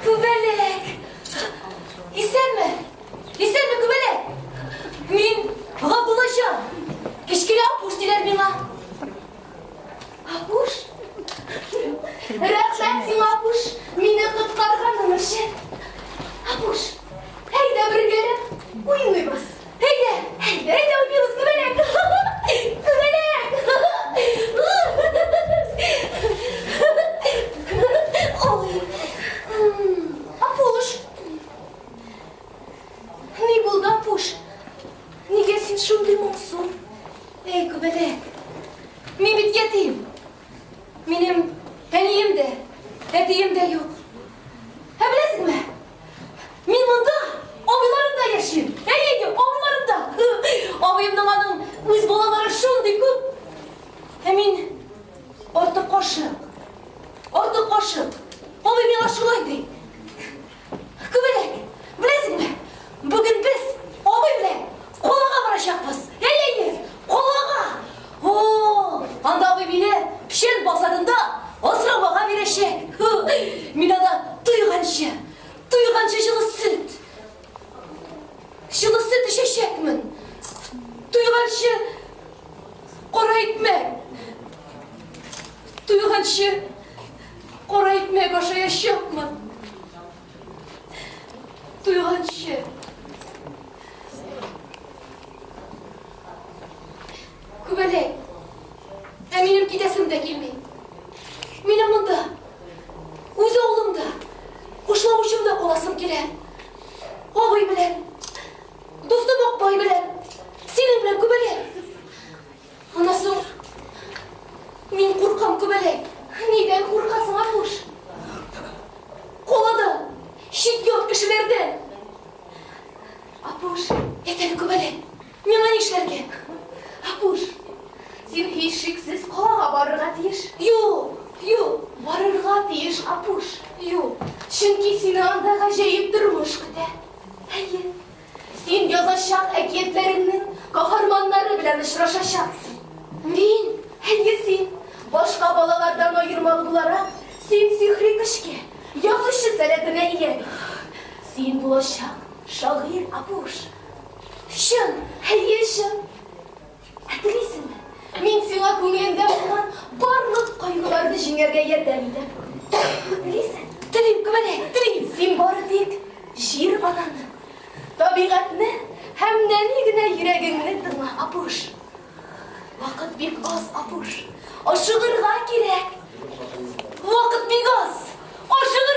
Күбәләк! Исәнме? Исәнме, Күбәләк? Мин Габдуллаҗан. Кечкенә Апуш диләр миңа. Апуш? Рәхмәт сиңа, Апуш, мине коткарганың өчен. Апуш, әйдә бергәләп уйныйбыз. Әйдә, әйдә, әйдә уйныйбыз, Күбәләк. Күбәләк! Ой. Апуш. Ни булды, Апуш? Нигә син шундый моңсу? Әй, Күбәләк. Мин бит ятим. Минем әнием дә, әтием дә юк. Ә беләсеңме? Мин монда абыйларымда яшим. Әйе, әйе, абыйларымда. Абыемның аның үз балалары шундый күп. Ә мин артык кашык. Артык кашык. Абый миңа шулай ди. Күбәләк, беләсеңме? Бүген без абый белән калага барачакбыз. Әйе, әйе, калага. О, анда абый мине печән базарында асрамага бирәчәк. Мин анда туйганчы, туйганчы җылы сөт, җылы сөт эчәчәкмен. Туйганчы кара икмәк, туйганчы кара икмәк ашаячакмын. Туйганчы. Күбәләк. Ә минем китәсем дә килми. Минем монда, үз авылымда, Кушлавычымда каласым килә. Абый белән, дустым Акбай белән, синең белән, Күбәләк. Аннан соң мин куркам, Күбәләк. Нидән куркасың, Апуш? Каладан, чит-ят кешеләрдән. Апуш, әйт әле, Күбәләк, миңа нишләргә? Апуш, син һичшиксез калага барырга тиеш. Юк, юк, барырга тиеш, Апуш. Юк, чөнки сине анда гаҗәеп тормыш көтә. Әйе. Син язачак әкиятләреңнең каһарманнары белән очрашачаксың. Мин, әйе, син, башка балалардан аермалы буларак, син сихри көчкә, язучы сәләтенә ия бит. Син булачак шагыйрь, Апуш. Чын, әйе, чын. Ә телисеңме, мин сиңа күңелеңдә булган барлык кайгыларны җиңәргә ярдәм итәм? Телисең? Телим, Күбәләк, телим. Син бары тик Җир ананы, табигатьне һәм нәни генә йөрәгеңне тыңла, Апуш. Вакыт бик аз, Апуш. Ашыгырга кирәк. Вакыт бик аз. Ашыгырга!